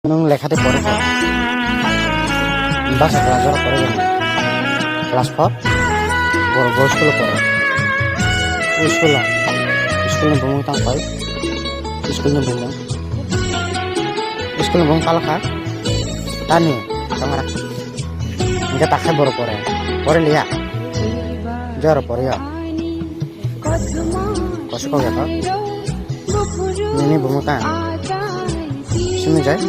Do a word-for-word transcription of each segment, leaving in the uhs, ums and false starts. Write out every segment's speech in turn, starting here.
Nwng lekha tei pore kha. Basa class jora pore jani. Class four. Boro bo school o pore. O school o. School ni bumung tang pai. School ni bumung. School ni bumung pala kha. Tani. Tangara. Hingke takhe boro pore. Pore liya. Jora pore ya. Kosi kok ya kok. Nini bumung ta. Simi jai.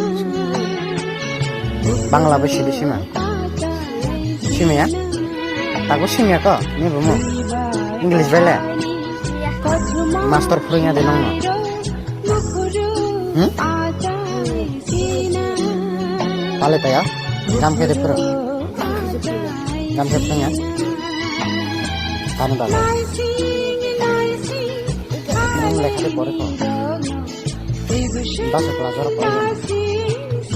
Bangla bai sidi sima. Simi ya. Tago simi ya ko. Ni bumung. English bai le. Master phurung ya de nong no. Hmm? Pale ta ya. Gam khe de phurung. Gam khe phurung ya. Tani bala. Nwng lekha de pore kho. Basa class jora pore jani.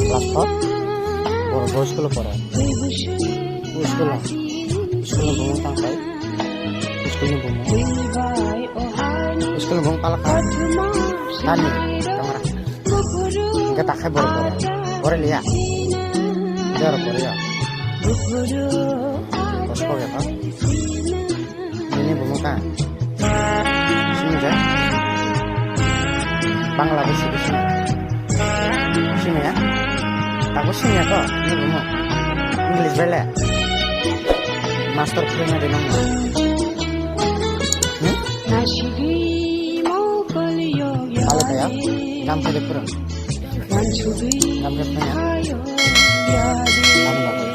Class four. Boro bo school o pore. O school o. School ni bumung tang pai. School ni bumung. School ni bumung pala kha. Tani. Tangara. Hingke takhe boro pore. Pore liya. Jora pore ya. Kosi kok ya kok. Nini bumung ta. Simi jai. Bangla bai sidi sima. Simi ya. Tago simi ya ko. Ni bumung. English bai le. Master phurung ya de nong no. Hmm? Pale ta ya. Gam khe de phurung. Gam khe phurung ya. Tani bala.